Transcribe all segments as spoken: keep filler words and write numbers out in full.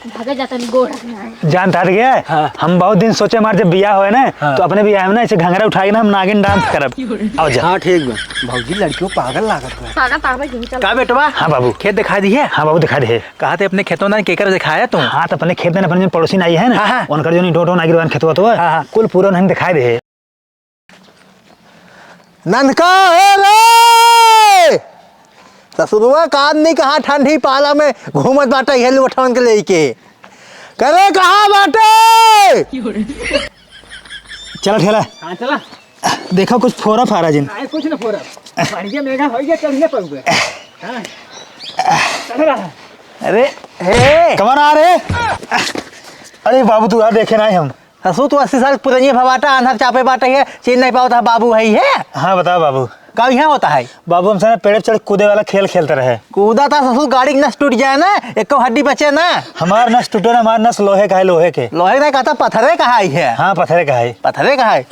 भागा जाता नहीं गोड़ रखना है। जानत हया के? हाँ। हम बहुत दिन सोचे हमार जब बियाह होए ना, हाँ। तो अपने बियाह में ना ऐसे घंघरा उठाई के ना हम नागिन dance करब। आओ जा। हाँ, ठीक बा। भौजी, लड़कियों पागल लागत बा। पागल, पागल, यहीं चल। का बेटवा? हाँ बाबू। खेत दिखाई दिहे? हाँ बाबू, दिखाई दिहे। कहा थे अपने खेतों ना केकर दिखाया तू? हाँ, तो अपने खेत में अपने जो पड़ोसी नाई है ना, हाँ, हाँ। उनकर जो नी डोटो नागिन खेतवा तो है, हाँ, हाँ। कुल पूरा उन्हें दिखाई दिहे। ननका, ए रे! ससुरवा का आदमी कहाँ ठंडी पाला में घूमत बाटे, इहे लोटवन के लेके। करे कहाँ बाटे? चला ठेला। हाँ, चला। देखा कुछ फोरा फारा जिन। नहीं, कुछ ना फोरा। बढ़िया मेघा हो गया, चढ़ने पर हुए। हाँ। चढ़ रहा। अरे, हे। कमन आ रे? अरे बाबू, तू आ देखे ना हम। ससुर, तू अस्सी साल पुरनिया भवाटा, आन्हर चापे बाटे है, चीन नहीं पावत है, बाबू है ये? हाँ, बताओ बाबू। का यहाँ होता है? बाबू, हमसे ना पेड़ पे चढ़ कूदे वाला खेल खेलते रहे। कूदा था ससुर, गाड़ी के नस टूट जाए ना, एको हड्डी बचे ना। हमार नस टूटे ना, हमार नस लोहे का है, लोहे के। लोहे नहीं कहता, पत्थरे का है ये। हाँ, पत्थरे का है। पत्थरे का है।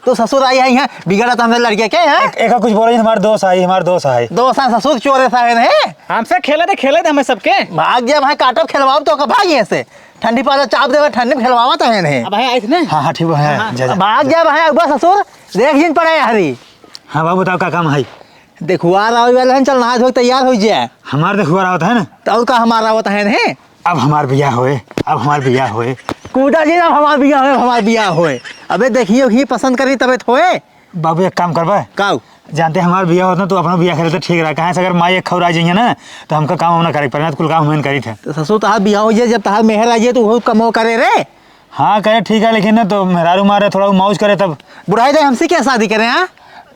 तो ससुर आई है यहाँ, बिगड़ा था हमरे लड़के के, हैं? एक, एका कुछ बोला ही, हमार दोस्त आई, हमार दोस्त आई। दोस्त है ससुर, चोरे सा है नहीं। हमसे खेले दे, खेले दे हमें सबके। भाग जा भाई, काटब खेलवाओ तो का भाग यहाँ से। ठंडी पाला चाप देवे, ठंडी में खेलवावत है इन्हें। अब भाई आइस ने? हाँ, हाँ, ठीक बा, हाँ, हाँ। जा, जा। भाग जा भाई, अगुआ ससुर, देख जिन पड़े हरी। हाँ बाबू, बताओ का काम है? देखुआर आवे वाला है, चल नहा धो के तैयार हो जाए। हमार देखुआर आवत है ना? तो और का हमार आवत है ने? अब हमार बियाह होए, अब हमार बियाह होए। कूदा जी, अब हमार बियाह होए, अब हमार बियाह होए। अबे देखियो, ही पसंद करी तबे तो होए। बाबू, एक काम करबा? काऊ? जानते, हमार बियाह होत ना, तू अपना बियाह करे तो ठीक रहा। कहाँ से अगर माई एक खौर आ जाइए ना, तो हमका काम वाम ना करे के पड़े, ना तो कुल काम हमन करी थे। तो ससुर, तहार बियाह हो जाए, जब तहार मेहर आ जाए, तो वो कमो करे रे। हाँ, करे ठीक है, लेकिन ना तो मेहरारू मारे, थोड़ा मौज करे तब। बुढ़ाई दे हमसे क्या शादी करे, हाँ?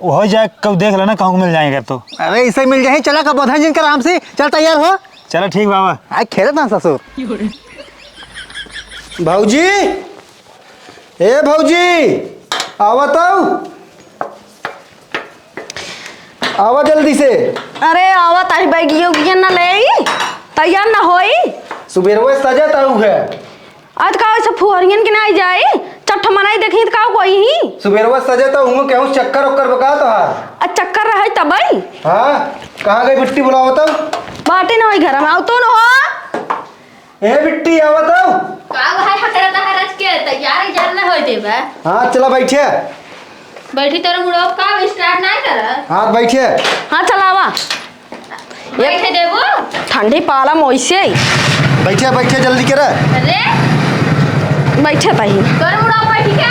हो जाए, कब देख लेना, कहूँ मिल जाएंगे तो। अरे, इसे मिल जाए, चला कब बधाई जिन कर हमसे, चल तैयार हो। चलो ठीक बाबा। आ, खेलत ना ससुर। भौजी, ए भौजी, आवा तऊ। आवा जल्दी से। अरे आवा ताही बैगियो उगियो न ले आई, तैयार न होई। सुबेरवे सजा तऊ है। आज का वैसे फुहरियन के ना आई जाई, चट्ठ मनाई देखी त का कोई ही। सुबेरवे सजा तऊ हूँ, केहू चक्कर ओक्कर बका तोहार। आ चक्कर रहे तबई। हाँ, कहाँ गई बिट्टी, बुलावा तऊ। बाटे न होई घर में, आवा तू न हो। ए बिट्टी, आवा तऊ। का भाई हकरा तहरा के तैयार है, जल न होई देबे। हाँ, चला बैठे। बैठी, तोर मुड़ो का start ना कर। हाँ, बैठे। हाँ, चला आवा। बैठे देबो। ठंडी पाला में वैसे ही। बैठे, बैठे, जल्दी करे। अरे। बैठे तही। तोर मुड़ो बैठी का?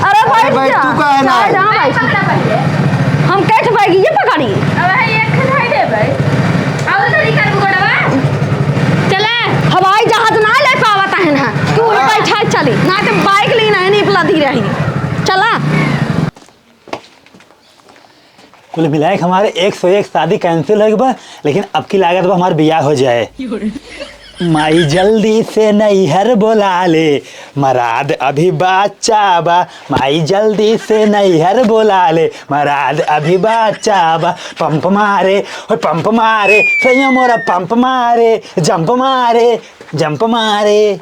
अरे अरे बैठ भाई, जा। तू का है ना? जा, जा, बैठ। पकड़ा पहिले। हम कैठ बैग ये पकड़ी। अब है एक खन है दे भाई। और तो निकाल गोड़वा। चले। हवाई जहाज ना ले पावत है ना। तू ही हाँ। बैठा चली। ना तो bike ली ना, नहीं लदी रही। चला। कुल मिलाए के हमारे एक सौ एक शादी cancel हो गई बा, लेकिन अब की लागत बा हमार बियाह हो जाए। माई जल्दी से नैहर बोला ले, मराद अभी बाचा बा। माई जल्दी से नैहर बोला ले, मराद अभी बाचा बा। पंप मारे, हो पंप मारे, सैया मोरा पंप मारे, जंप मारे, जंप मारे।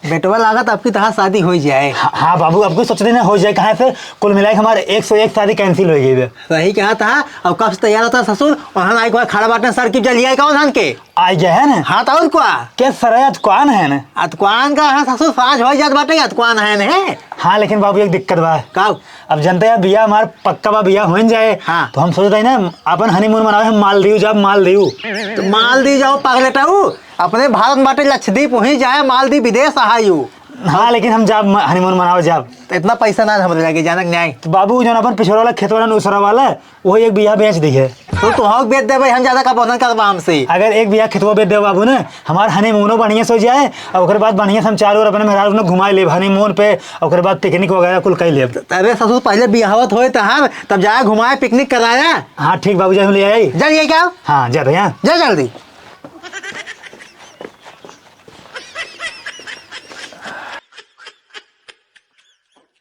बेटवा लागत अब की तहार शादी हो जाए। हाँ, हाँ बाबू, अब की सोचते ना हो जाए, कहाँ से कुल मिला के हमारे एक सौ एक शादी cancel हो गई बे। सही कहा था। अब कब से तैयार होता ससुर? वहाँ आई को खड़ा बाटे सर की जलिया कौन हन के? आ गया है ना? हाँ, तो और क्या? के सर अतकवान है ना? अतकवान का है ससुर, साँझ हो जात बाटे, अतकवान है ना? हाँ, लेकिन बाबू एक दिक्कत बा। का? अब जनते हैं बियाह हमार पक्का बा, बियाह हो जाए। हाँ। तो हम सोचते हैं ना अपन honeymoon मनावे, हम मालदीव जाब, मालदीव। तो मालदीव जाओ पागलेटाऊ, अपने भारत में बाटे लक्षद्वीप, वहीं जाए मालदीव, विदेश आहायु। हाँ, लेकिन हम जाब म-, honeymoon मनावे जाब। तो इतना पैसा ना हमरे लगे, जाना के नहीं। तो बाबू जौन अपन पिछोर वाला खेत वाला न उसरा वाला, वो एक बीघा बेच दी है। तो तोहक बेच देबे, हम ज्यादा का बंधन करबा हमसे। अगर एक बीघा खेतवा बेच देबे बाबू ने, हमार honeymoon बढ़िया से हो जाए, और ओकर बाद बढ़िया से हम चारों ओर अपने मेहरारू ने घुमाए लेब honeymoon पे, ओकर बाद picnic वगैरह कुल कर लेब। अरे ससुर, पहले बियाहवत होए तहार, तब जाए घुमाए, picnic कराया। हाँ ठीक बाबू, जा हम ले आई। जा ले क्या? हाँ जा भैया। जा जल्दी।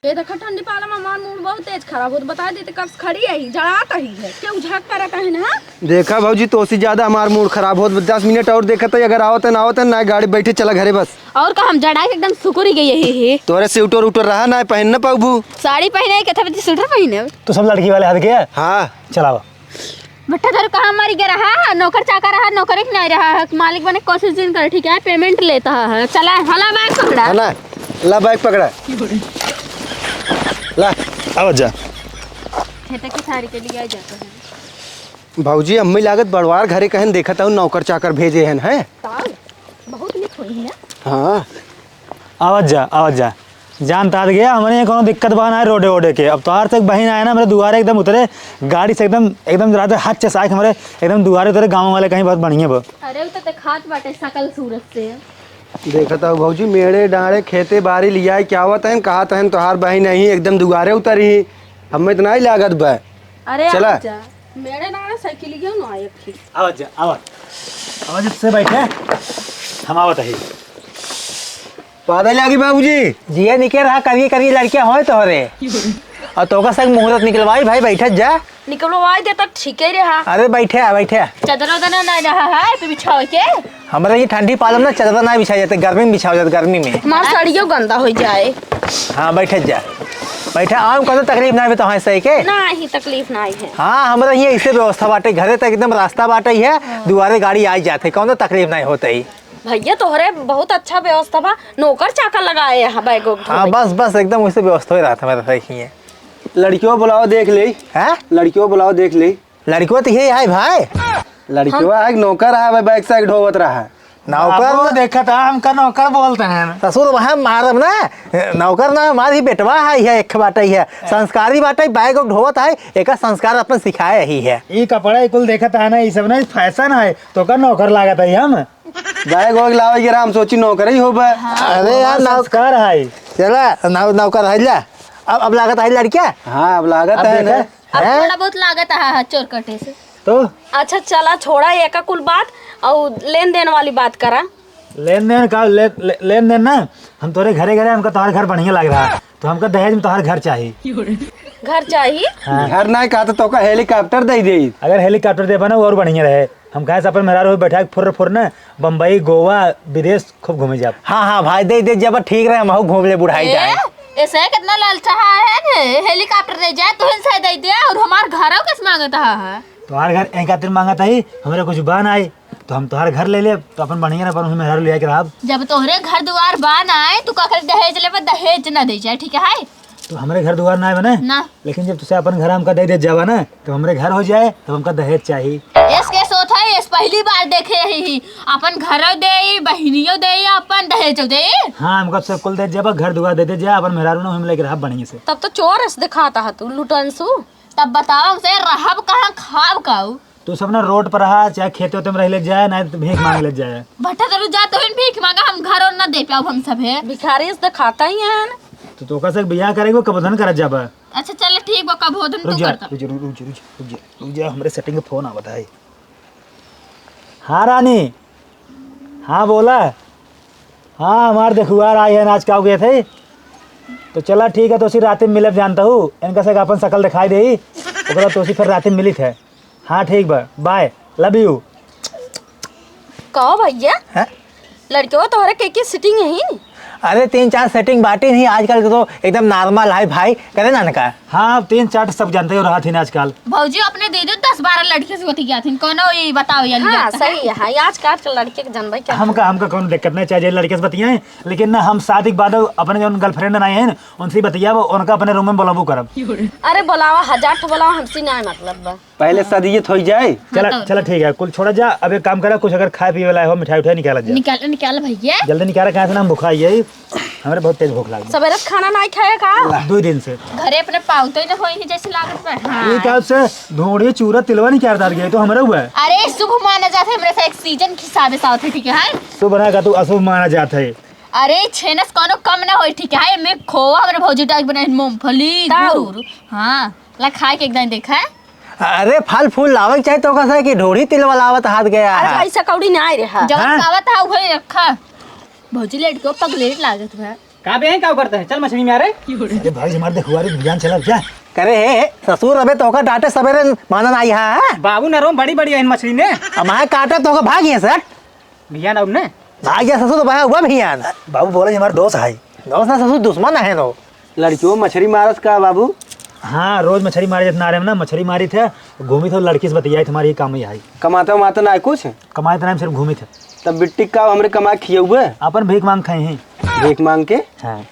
ये देखा ठंडी पाला में हमार mood बहुत तेज खराब होत, बता देते कब से खड़ी है, जड़ात ही है, क्यों झाँक पड़त है ना? देखा भौजी, तोसी ज्यादा हमार mood खराब होत, दस मिनट और देखत है, अगर आवत है ना आवत है ना, गाड़ी बैठे चला घरे बस। और का हम जड़ा के एकदम सुकुरी गई है, ही। तोरे suit उटर रहा ना, पहन न पाऊबू। साड़ी पहने के थे, sweater पहने। तो सब लड़की वाले हाथ के है? हाँ। चलाओ। भट्टा धर कहाँ मारी गया रहा है? नौकर चाकर रहा, नौकर एक नहीं रहा है। मालिक बने कोशिश जिन कर, ठीक है, पेमेंट लेता है। चला, हला बैग पकड़ा। है ना? ला बैग पकड़ा। ला। आवा जा। खेते के सारी के लिए आ जाता है। भौजी, अम्मी लागत बड़वार घरे कहन देखत हूँ, नौकर चाकर भेजे हन, हैं? ताऊ, बहुत निक होई है। हाँ। आवत जा, आवत जा। जान तात गया, हमरे यहाँ कौनो दिक्कत बा ना है रोडे ओडे के। अब तोहार से एक बहिन आए ना, मेरे दुआरे एकदम उतरे, गाड़ी से एकदम, एकदम जरा हाथ चसाए के हमरे एकदम दुआरे उतरे, गाँव वाले कहीं बहुत बढ़िया बा। अरे, उ तो देखात बाटे सकल सूरत से। देखत हूँ भौजी, मेड़े डाँड़े खेते बारी लियाए के आवत हन, कहत हन तोहार बहिन नहीं एकदम दुआरे उतरी, हमें तो नहीं लागत बा। अरे, चला। आवत जा। मेरे ना साइकिल गयो ना एक ठीक। आवत जा, आवत। आवत जब से बैठे, हम आवत है। पादल लागी बाबूजी। जिया निके रहा, करिए करिए लड़कियां होए तोहरे। और तोका संग मुहूर्त निकलवाई भाई, बैठत जा। निकलवाई दे तो ठीक ही रहा। अरे बैठे आ, बैठे आ। चदरा उदरा ना रहा है पे बिछावे के। हमरा ये ठंडी पालम ना चदरा ना बिछाई जाते, गर्मी में बिछाओ जाते, गर्मी में। हमार साड़ियों गंदा हो जाए। हाँ, बैठे जा। बैठे, आम कौनो तकलीफ ना है तो हाँ सही के। ना ही तकलीफ ना है। हाँ, हमरा ये ऐसे व्यवस्था बाटे, घरे तक एकदम रास्ता बाटे है, हाँ। दुआरे गाड़ी आ जाते, कौनो तकलीफ नहीं होते ही। भैया तोहरे बहुत अच्छा व्यवस्था बा, नौकर चाकर लगाए हैं बैग उग हाँ, ढोवे। बस, बस एकदम वैसे व्यवस्था ही रहा था मेरा सही है। लड़कियों बुलाओ देख ले। हैं? लड़कियों बुलाओ देख ले। लड़कियों तो यही है भाई। लड़कियों हम है, नौकर है, बैग से ढोवत रहा है। नौकर बाबू, न- देखा था, हमका नौकर बोलते हैं। ससुर वहाँ मारब ना, नौकर ना हमारी बेटवा है, यह एक बाटे ही है, संस्कारी बाटे, बैग उग ढोवत है, एक संस्कार अपन सिखाए ही है। ई कपड़ा ई कुल देखत है ना, ई सब ना फैशन है, तो का नौकर लागत है हम। बैग वैग लावे के राम सोची नौकर ही होबे। अरे यार, नौ- संस्कार है। चला, नौ-, नौकर है ला। अब, अब लागत है लड़किया? हाँ, अब लागत अब है देखा? ना। अब हैं? थोड़ा बहुत लागत है, हाँ, चोर कटे से। तो? अच्छा, चला, छोड़ा ये का कुल बात, और लेन देन वाली बात करा। लेन देन का, ले, ले, लेन देन ना, हम तोरे घरे घरे, हमका तोहार घर बढ़िया लग रहा है, तो हमका दहेज में तोहार घर चाहिए। घर चाहिए? हाँ। घर ना कहा तो तोका हेलीकॉप्टर दे दे। अगर हेलीकॉप्टर देबा ना, वो और बढ़िया रहे। हम कहे से अपन मेहरारू बैठा के फुर्र फुर्र ना बम्बई, गोवा, विदेश खूब घूमे जाब। हाँ, हाँ भाई, दे दे जब ठीक रहे, हम घूम ले बुढ़ाई ए, जाए। ऐसे कितना लालचा है, हेलीकॉप्टर दे जाए, तुहन से दे दे, और हमार घर कैसे मांगता है? तोहार घर एक खातिर मांगत हई, हमरे कुछ बा नाई, तो हम तोहार घर ले लेब, तो अपन बढ़िया अपन उहे मेहरारू ले आके रहब। जब तोहरे घर दुआर बा नाई, तू का करे दहेज लेबे, दहेज ना दे जाए, ठीक है? तो हमरे घर दुआर नाई बने? ना। लेकिन जब तुसे अपन घर हमका दे दे जाबा ना, तो हमरे घर हो जाए, तो हमका दहेज चाही। एस के सोच है, एस पहली बार देखे ही, ही। अपन घरो दे, बहिनियो दे, अपन दहेजो दे। हाँ, हमका सब कुल दे जाबा, घर दुआर दे दे जा, अपन मेहरारू ना हम लेके रहब बढ़िया से। तब तो चोर एस दिखाता है तू, लुटनसु। तब बताओ हमसे, रहब कहाँ, खाब काऊ? तू सब ना रोड पर रहा, चाहे खेते वेते में रह ले जाए, ना तो भीख मांग ले जाए। भट्टा तलू जा, तोहिन भीख मांगा, हम घर और ना दे पाओ हम सब है। भिखारी से तो खाता ही है ना। तो तोका से बियाह करेगो, कब धन करत जाबा? अच्छा चल ठीक बा, कब हो धन रुक तू जा, करता। रुक जा, रुक जा, रुक जा, रुक जा, रुक जा, हमरे सेटिंग के फोन आवत है। हाँ रानी, हाँ बोला। हाँ, हमार देखुआर आई है, आज का हो गए थे। तो चला ठीक है, तो उसी रात में मिलब जानता हूँ, इनका से अपन शकल दिखाई दे, ओकरा तो उसी फिर रात में मिलित है। हाँ ठीक बा, बाय, लव यू। कहो भैया, हैं? लड़के तोहरे के के सेटिंग यही? अरे तीन चार सेटिंग बाटी नहीं, आजकल के तो एकदम नॉर्मल है भाई, करे ना इनका। हाँ, तीन चार सब जानते हो रहा थी ना आजकल। भौजी अपने दे दो, दस बारह लड़के से होती क्या थी, कोनो ये बताओ या हाँ, लिया सही है, हाँ, ये आजकल के लड़के के जनबे क्या हमका, हमका कोनो दिक्कत नहीं, चाहे जे लड़के से बतियाए, लेकिन ना हम शादी के बाद अपने जो गर्लफ्रेंड नहीं है, उनसे ही बतियाब, उनका अपने रूम में बुलाबो करब। अरे बुलावा, हजार ठो बुलावा, हमसे ना मतलब बा। पहले सदियत होई जाए। चला, हाँ, तो चला, ठीक है, कुल छोड़ा जा। अब एक काम करा, कुछ अगर खाए पिए वाला हो, मिठाई उठाई निकाला जा। निकाल, निकाल भैया। जल्दी निकाला, कहाँ से ना हम भूखा आई है, हमरे बहुत तेज भूख लागी। सवेरे से खाना नहीं खाए का? दो दिन से। घरे अपने पावते न होई ही जैसे लागत बा। हाँ। ये का से ढोढ़ी चूरा तिलवा निकाल डाल गए, तो हमरे हुआ है। अरे शुभ माना जात है, हमरे से एक सीजन के हिसाब से आवत है, ठीक है? शुभ ना का तू अशुभ माना जात है। अरे छेनस कोनो कम ना होई, ठीक है? एमे खोवा हमरे भौजी डाल के बनाई, मूंगफली, ताऊ। गुड़। हाँ, ला खाए के एक दाई देखा है। अरे फल फूल लावे के चाही तो कसा कि ढोढ़ी तिलवा लावत हाथ गया अरे है। भाई सकौड़ी ना आए रहा। जवन हाँ? पावत है वही रखा। भौजी लेट के पगलेट लागत बा। का बे का करता है? चल मछली में आ रे। अरे भाई हमारे देखुआरी भियान चला क्या? करे हे ससुर अबे तोका डांटे सवेरे मानन आई है। बाबू नरोम बड़ी बड़ी है इन मछली ने। अब मैं काटा तोका भाग गया सर। भियान अब ने। भाग गया ससुर तो भाग हुआ भियान। बाबू बोले हमारे दोस्त है। दोस्त ना ससुर दुश्मन है नो। लड़कियों मछली मारस का बाबू? हाँ, रोज मछरी मारे जितना आ रहे हैं ना, मछरी मारी थे, घूमी थे, लड़की से बतियाई, तुम्हारी काम ही आई। कमाता वमाता ना है कुछ? कमाए तो ना, हम सिर्फ घूमी थे। तब बिट्टी का हमरे कमा खियउबे? अपन भीख मांग खाए हैं। भीख मांग के? हाँ।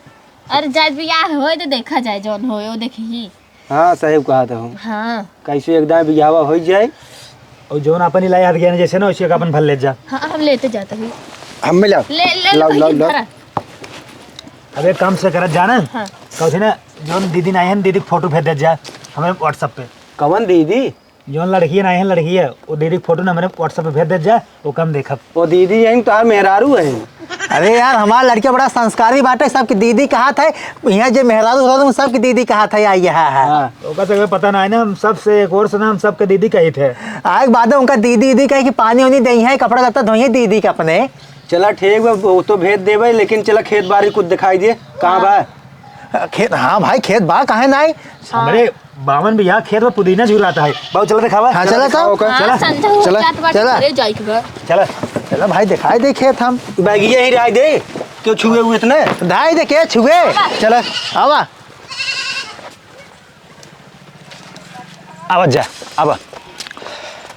अरे जाए बियाह होए तो देखा जाए, जौन होए वो देखी। हाँ, सही कहा था हम। हाँ। कैसे एक दाएं बियाहवा हो जाए। और जौन अपन इलाज हाथ गया ना, जैसे ना, उसी का अपन भर ले जा। हाँ, हम लेते जाते हैं। हम मिला। ले, ले, लाओ, ले, लाओ, ये लाओ। धरा। अब एक काम से करत जाना। हाँ। कहते ना, जौन दीदी ना आए हैं, दीदी के फोटो भेज दे जा हमें WhatsApp पे। कौन दीदी? जौन लड़की ना आए हैं, लड़की है, वो दीदी के फोटो ना हमारे WhatsApp पे भेज दे जा, वो कम देखब। वो दीदी हैं, तोहार मेहरारू हैं। अरे यार, हमार लड़किया बड़ा संस्कारी बाटे, सबके दीदी कहा था। यहाँ जे मेहरारू रहत, उन सबके दीदी कहा था, आई यहाँ है। हाँ। ओका सबके पता ना है ना, हम सबसे एक और से ना, हम सबके दीदी कही थे। आए के बाद उनका दीदी, दीदी कहे कि पानी उनी दे हैं, कपड़ा लत्ता धोइए दीदी के अपने। चला ठीक बा, वो तो भेज देबे, लेकिन चला खेत बाड़ी कुछ दिखाई दे, कहाँ बा? खेत, हाँ भाई, खेत बा, काहे नाई? हाँ। हमरे बावन बियाह खेत में पुदीना झुराता है। बाबू, चला देखावा। हाँ, चला तो। ओके। हाँ, चला। संझा हो चला, जात बाटे, चला। घरे जाइके बा। चला। चला भाई, दिखाई दे खेत हम। बैगिया ही राय दे, क्यों छुए हुए इतने? धाई दे के छुए? चला, आवा। आवत जा, आवा।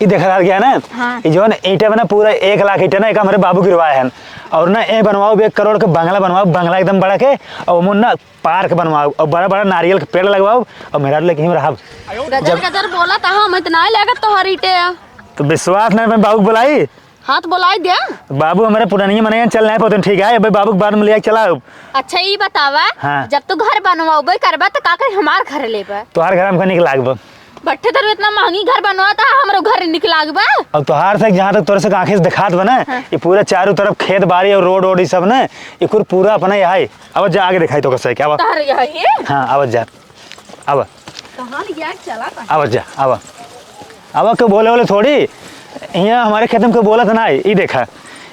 ई देखा रहा गया ना? हाँ। ई जौन ईंटा में ना पूरा एक लाख ईंटा ना, एक हमरे बाबू गिरवाए हैं। और ना ए बनवाओ, एक करोड़ के बंगला बनवाओ, बंगला एकदम बड़ा के, और ओमन ना पार्क बनवाओ, और बड़ा बड़ा नारियल के पेड़ लगवाओ, और मेहरारू लेके ही रहब। गजर गजर बोला था, हम इतना ही लागत तोहर ईंटे। तो विश्वास नहीं, मैं बाबू के बुलाई। हाँ, तो बोलाई दे। बाबू हमारे पुरानिया मने चल नहीं पाते, ठीक है, अबे बाबू के बाद में ले आके चलाओ। अच्छा, ई बतावा, हाँ। जब तू घर बनवाबे करबा, तो का करे हमार घर लेबा? तोहार घर हमका निक लागबा। बट्ठे धरू इतना महंगी घर बनवाता है, हमरो घर निक लागबा। अब तोहार से जहाँ तक तोरे से आँखें से दिखात बा ना, हाँ। ये पूरा चारों तरफ खेत बाड़ी और रोड वोड ये सब ना, ये कुल पूरा अपना यहाँ है। अब जा आगे दिखाई तो कैसे क्या बा? तोहर यहाँ है? हाँ, अब जा। अब। कहाँ ले गया? चला था। अब जा, अब। अब के बोले बोले थोड़ी, यहाँ हमारे खेत में कोई बोलत ना है, ई देखा।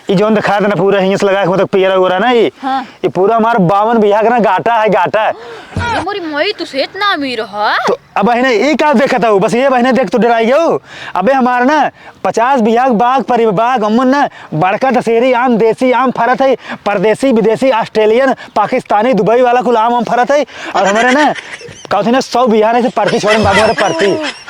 ई जौन दिखात ना पूरा हियाँ से लगा के मतलब पियरा उरा ना ई। हाँ। ई पूरा हमार बावन बियाह के ना गाटा है, गाटा। ये मोरी मोई, तू से इतना अमीर ह? तो अब बहिने ई का देखत हऊ? बस ये बहिने देख तू डराई गऊ। अबे हमार ना पचास बियाह के बाग परी बाग, अम्मन ना बड़का दशहरी आम, देसी आम फरत है, परदेसी, विदेशी, ऑस्ट्रेलियन, पाकिस्तानी, दुबई वाला कुल आम, आम फरत है। और हमारे ना कहते ना सौ बियाह नहीं से परती छोड़े बाबू, हमारे परती।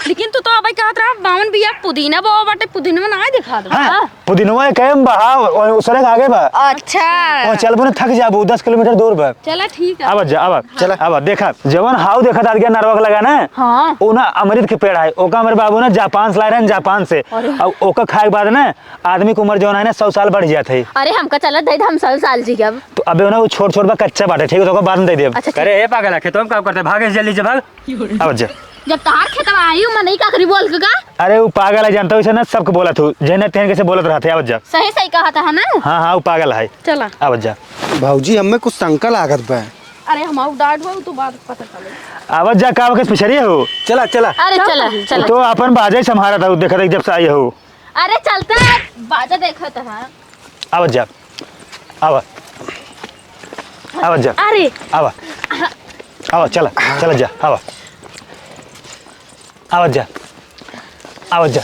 लेकिन तू तो अबे कहत रहा बावन बियाह पुदीना बा बाटे, पुदीना ना दिखा दो। हाँ। पुदीनवा के कैम बा, हाँ, वो उसरे के आगे बा। अच्छा। वो चलबो ना थक जाबो, दस किलोमीटर दूर बा। चला ठीक है। अब जा, अब चला। अब देखा, जवन हाउ देखा था, नरवा के लगा ना? हाँ। वो ना अमृत के पेड़ है, ओका हमरे बाबू ना जापान से लाए रहे, जापान से। अरे। अब ओका खाए के बाद ना, आदमी के उम्र जवन है ना, सौ साल बढ़ जात है। अरे, हमका चला दे दे, हम सौ साल जी अब। तो अबे ना, वो छोट छोट बा, कच्चा बाटे, ठीक है, तो ओका बाद में दे देब। अच्छा, ठीक। अरे, ए पागल है, खेतवा में काम करते, भाग जल्दी से भाग। अब जा। जब तहार खेतवा आई, उ मनई का करी बोल के का? अरे, उ पागल है, जानता हूँ, इसे ना सबके बोलत हूँ, जहने तहन कैसे बोलत रहते, आवत जा। सही सही कहा था, है ना? हाँ, हाँ, उ पागल है। चला। आवत जा। भौजी, हमें कुछ शंका लागत बा। अरे, हम आउट डाट बा, उ तो बात पता चले। आवत जा, का बकस पिछड़ी हो? चला, चला। अरे, चला, चला। तो अपन बाजे संभालत हूँ, देखत हूँ, जब से आई हो। अरे, चलता है, बाजा देखत है। आवत जा। आवा। आवत जा। अरे। आवा। आवा, चला, चला जा, आवा। आवत जा। आवत जा।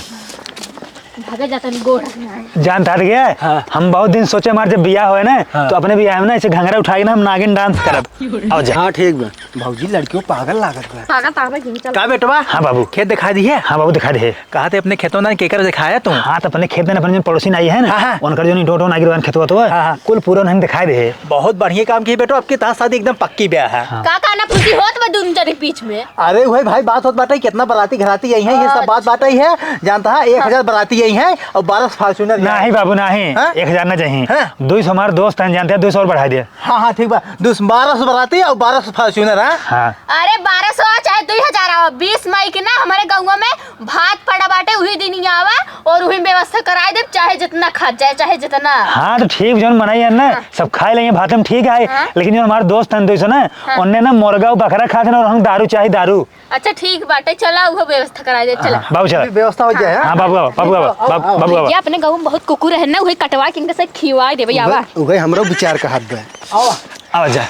भागे जाता नहीं, गोड़। जान था गया? हाँ। हम बहुत दिन सोचे हमार जब बियाह होए ना, हाँ। तो अपने बियाह में ना ऐसे घंघरा उठाई ना हम नागिन डांस करब। आवत जा। हाँ, ठीक बा। भौजी, लड़कियों पागल लागत बा। पागल, पागल, जिम चल। का बेटवा? हाँ बाबू। खेत दिखा दिहे? हाँ बाबू, दिखा दिहे। कहा थे अपने खेतों ना केकर दिखाया तू? हाँ, तो अपने खेत में अपने जो पड़ोसी नाई है ना, हाँ, हाँ। उनकर जो नहीं डोटो नागिर वाला खेतवा तो है, हाँ, हाँ। कुल पूरा उन्हें दिखाई दे है। बहुत बढ़िया काम किए बेटो, आपके तहार शादी एकदम पक्की ब्याह है। हाँ। का, का ना खुशी होत बा दुनू जने के बीच में? अरे वही भाई बात होत बाटे, कितना बराती घराती यही है, ये सब हाँ। बात बाटे ही है। जानता है, एक हजार बराती यही है और बारह सौ Fortuner यही है। नहीं बाबू, नहीं। हाँ? एक हजार ना चाहिए। हाँ। दो सौ हमारे दोस्त हैं, जानते हैं, दो सौ और बढ़ा दिया। हाँ, हाँ, ठीक बा। दस, बारह सौ बराती और बारह सौ Fortuner, हाँ? हाँ। अरे, बारह सौ आ चाहे दो हजार आवा, बीस मई के ना हमारे गउँवा में भात पड़ा बाटे, उही दिन ही आवा और उही व्यवस्था कराए देब, चाहे जितना खा जाए, चाहे जितना। हाँ, तो ठीक, जौन मनई है ना, हाँ। सब खाए लेंगे भात में, ठीक है, हाँ। लेकिन जो हमारे दोस्त हैं, दो सौ ना, हाँ। उनने ना मुर्गा और बकरा खाते ना, और हम दारू चाहे दारू। अच्छा, ठीक बाटे, चला, उहो व्यवस्था कराई दे, चला। हाँ, बाबू, चला। व्यवस्था हो जाए, हाँ? हाँ, बाबू, बाबू, बाबू, बाबू, बाबू, बाबू, बाबू। ये अपने गाँव में बहुत कुकुर है ना, उहे कटवा के इनका से खिवा देबे, आवा। उहे, उहे हमरो विचार कहत बा। आवा। आवा जा।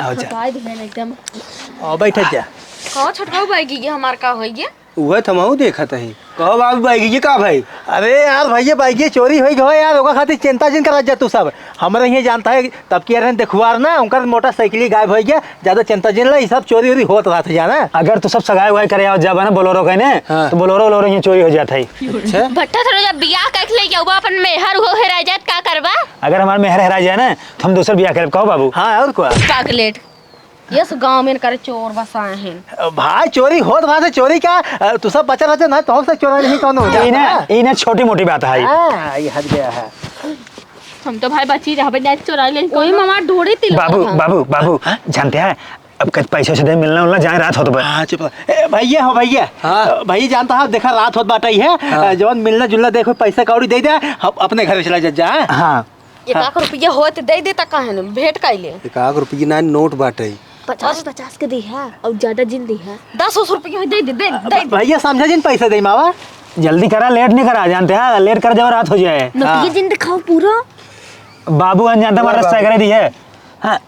आवा जा। हटाई दे एकदम। आओ, बैठ जा। का छटकाऊ बाई, ये हमार का होई गया? उहे त हमहू देखत हई। कहो बाबू, बैगिये का भाई? अरे यार भैया, बैगिये चोरी होइ गवा यार, ओका खातिर चिंता जिन करत जा तू सब। हमरे हियाँ जानता है, तब की रहन देखुआर ना, उनकर मोटरसाइकिल गायब होइ गया। ज्यादा चिंता जिन ला, ई सब चोरी उरी होत रहत है जाना। अगर तू सब सगाई उगाई करे आवत जाबा ना बोलेरो कइने, हाँ। तो बोलेरो वोलेरो हियाँ चोरी होइ जात है। अच्छा। भट्टा थोड़ा जब बियाह कइके ले जाऊबा अपन मेहर उहो हेराइ जात, का करबा? अगर हमार मेहर हेराइ जाए ना, तो हम दूसर बियाह करब, कहो बाबू। हाँ, और का? पागलेट। यस गाँव में करे चोर बसाए हैं। भाई, चोरी होत बात है, चोरी का, अ, तू सब बचा रहते ना, तो से चोरा नहीं कौन हो ई ना, जाता? ई ना छोटी मोटी बात है। हाँ, ये हट गया है। हम तो भाई बची रहबे, नहीं चोरा ले। ओही मामा ढोड़ी तिल बाबू, बाबू, बाबू, हाँ? जानते हैं, अब कद पैसे से दे मिलना उलना जाए, रात होत बा। हाँ, चुप रह। ए, भैया हो भैया। हाँ। अ, भैया जानता है, देखा रात होत बाटा ही है। हाँ। अ, जवन मिलना जुलना देखो, पैसा कौड़ी दे दे, हम अपने घर चला जा, जा। हाँ। एक हाँ। आख रुपया होत दे देता, काहे न भेंट कइले। एक आख रुपया ना, नोट बाटे। पचास पचास के दी है और ज्यादा जिन दी है। दस उस रुपया दे दे, दे, दे दे। भैया समझा जिन पैसा दे मावा। जल्दी करा, लेट नहीं करा, जानते हैं लेट कर जाओ रात हो जाए। नोटिया हाँ। जिन दिखाओ पूरा। बाबू हम जानते हमारा हाँ, रास्ता बाबू। करे दी है। हाँ,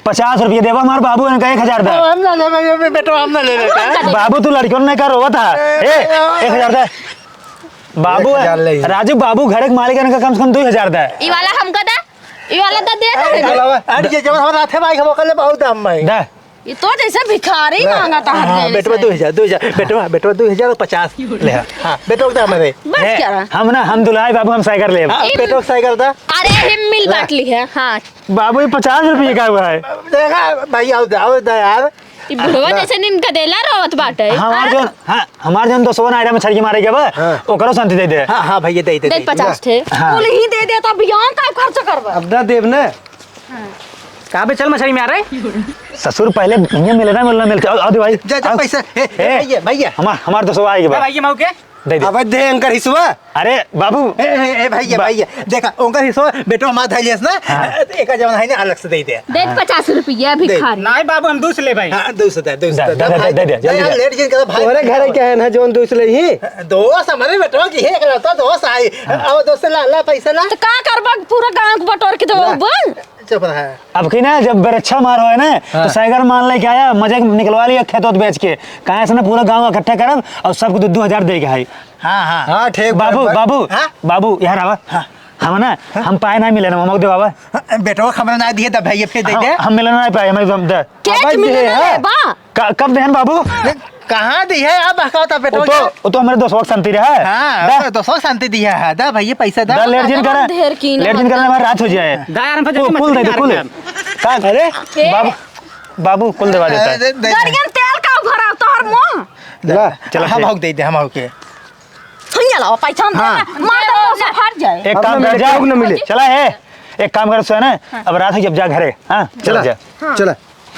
पचास रुपया देवा हमार बाबू इनका एक हजार दा। हम ना ले, बे-, बे-, बेटो हम ना ले लेता है। बाबू तू लड़कियों ने का रोवा था। ए, एक हजार दा। बाबू, एक हजार ले। राजू बाबू, घर के मालिक है, इनका कम से कम दो हजार दा। ई वाला हमका दा, ई वाला दा, दे दे। अरे, अरे, ये जब हमारा हाथे भाई, हम ओकर ले बहुत दाम भाई। दा। ये तो जैसे भिखारी ले। मांगा था, हाँ, हाथ देने बेटवा से। दो हजार, दो हजार, बेटवा, बेटवा दो हजार पचास ले। हाँ, बेटवा के दाम है। बस ए, क्या रहा? हम ना, हम दुल्हाई बाबू, हम साइकिल लेब। हाँ, ई बेटवा के साइकिल दा। अरे, हम मिल ले। बांट ली है, हाँ। बाबू, ये पचास रुपये का हुआ है। देखा, भाई, आओ, आओ दा यार। ई बुढ़वा हाँ। जैसे नींद का देला रोवत बाटे। हमार हाँ? जौन, हाँ, हमार जौन दोस्तवा नायरा में छड़की मारे के बा, हाँ। ओकरो शांति दे दे। हाँ, हाँ, भैया, दे दे, दे दे। पचास ठे। हाँ। कुल ही दे दे, तब बियाह का खर्च करबा? अब ना देब ना। हाँ। का बे, चल मछली में आ रहे? ससुर, पहले भैया मिले ना, मिलना मिलते। आओ, आओ दे भाई। जा, जा, आओ। पैसा। ए, ए, भैया, भैया। हमार, हमार दोस्तवा आएगी बा। भाई, ये मऊ के? दे दे। अब दे अंकर हिस्सा। अरे बाबू। ए, ए, ए, भैया, बा- भैया, देखा, उनकर हिस्सा बेटो हमार धइलियस ना, हाँ। एक जवन है ना, अलग से दे दे। दे हाँ। पचास रुपया भिखारी। नहीं बाबू, हम दूस ले भाई। हाँ, दूस दे, दूस दे, दे, दे, दे, भाई। दे, दे, दे, दे, यार, दे। लेट जिन कर भाई। तोरे घर के है ना, जौन दूस ले ही। दोस्त हमारे बेटवा की है, एकलौता दोस्त आई। हाँ। अब दोस्त ला, ला पैसा ला। तो का करबा, पूरा गांव के बटोर के देबो, ला। बोल। चुप रहा। अब की ना, जब बरच्छा मार होए ना, हाँ। तो साइकिल मान लेके आया, मजे निकलवा लिया खेत ओत बेच के। कहाँ से ना पूरा गांव इकट्ठा करब और सबको दो दो हजार दे के आई। हाँ, हाँ। हाँ, ठीक बाबू, बा-, बाबू, हाँ? बाबू, यहाँ आवा। हाँ। हम ना, हाँ? हम पाए ना मिले ना, ममक दे बाबा। हाँ, बेटवा हमरा ना दिए, तब भैया फिर दे हम, दे। हम मिले ना पाए, हमें दे। के अब मिले दे, ना हाँ। बा? क-, कब देहन बाबू? कहाँ दी है? अब बहकावता पेटवा वो तो, के? वो तो हमारे दोस्तवा के शांति रहा है। हाँ, दा। वो तो दोस्तवा के शांति दिया है। दा भैया, पैसा दा। दा, लेट जिन करा। ढेर कीन लेट जिन करा, हमारी रात हो जाए। दा यार, हम कुल, कुल दे दे, कुल। का? अरे? ए? बाबू, बाबू, कुल देवा देता है। दे, दे, दे। गाड़ियन तेल का भरा तोहर मुंह? ला, चला, हम ठीक। आउक दे दे, हम आउक के। हइया लावा, पैसा हम हाँ। देता। मार दे, तो सब हट जाए। एक अब काम ना कर, मिले, जा। अब ना मिले। चला, ए, एक काम कर, सुन ना, हाँ। अब रात हो, जब जा घरे, हाँ, चला, चला। जा। हाँ। चला।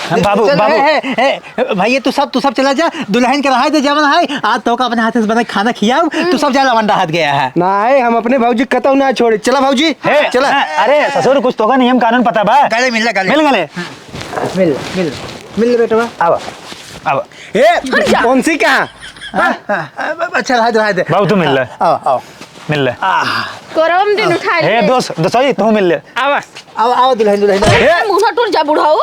हम बाबू, चल, बाबू। हे, हे, हे, भैया, तू सब, तू सब चला जा, दुल्हन के रहा दे, जवन है, आज तो का अपने हाथ से बना खाना खियाओ, तू सब जा, लवंडा हाथ गया है। नहीं, हम अपने भौजी कतौ ना छोड़े। चला भौजी, हे, चला। हाँ, अरे ससुर, कुछ तो का नियम कानून पता बा? गले मिल ले, गले। मिल गले। मिल, मिल, मिल ले बेटवा। आवा, आवा। ए, हट जा। कौन सी कहाँ? हाँ, हाँ, हाँ, अच्छा, रहा दे, रहा दे। बाबू, तू मिल ले। आओ, आओ। मिल ले। आह। कोरवा में दिन उठा हे ले। दोस्त, दोस्त, तू मिल ले। आवा। आओ, आओ, दुल्हन, दुल्हन, दुल्हन। अरे, मुंह टूट जा, बुढ़ऊ।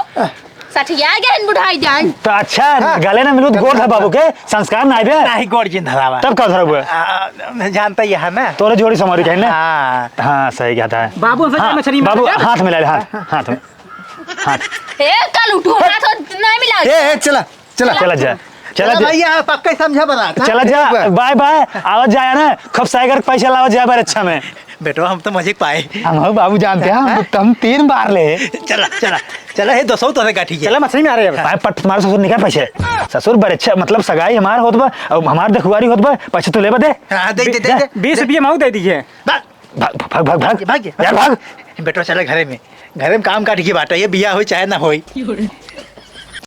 सठिया गहन बुढ़ाई जान। तो अच्छा, हाँ। गले ना मिलू तो गोड़ था बाबू के, संस्कार ना आइबे। नाही गोड़ जिन धरावा। तब का धरबे? आ, जानता ही है ना। तोरे जोड़ी समारी कहीं ना। हाँ। हाँ, सही कहता है। बाबू, हमसे हाँ, मछली बाबू, मार। हाथ मिला ले, हाथ, हाथ में। हाथ। ए, कल उठो, हाथ हो, नहीं मिला। ए, ए, चला, चला। चला जा, चला चला जा। भैया, पक्का ही समझा बना, हाँ? चला जा, ठीक बा। Bye, bye. आवत जाया ना, खूब साइकिल के पैसा लावत जाया बरच्छा में। बेटवा, हम तो मजे के पाए। हम हो बाबू जानते हैं, हम, हाँ? हम तीन बार ले। चला, चला, चला, हे दोस्तों, तोरे गाठी है। चला, मछली में आ रहे हैं। हाँ। भाई, पट मारो ससुर, निकाल पैसे। ससुर, बरच्छा, मतलब, सगाई हमार होत बा, अब हमार देखुआरी होत बा, पैसे तू लेबे दे। हाँ, दे, दे, दे, दे। बीस रुपये मऊ दे दीजिए। भाग, भाग, भाग, भाग। भाग, भाग। यार, भाग। बेटवा, चला घरे में। घरे में काम काट के बाटा, ये बियाह होई चाहे ना होई।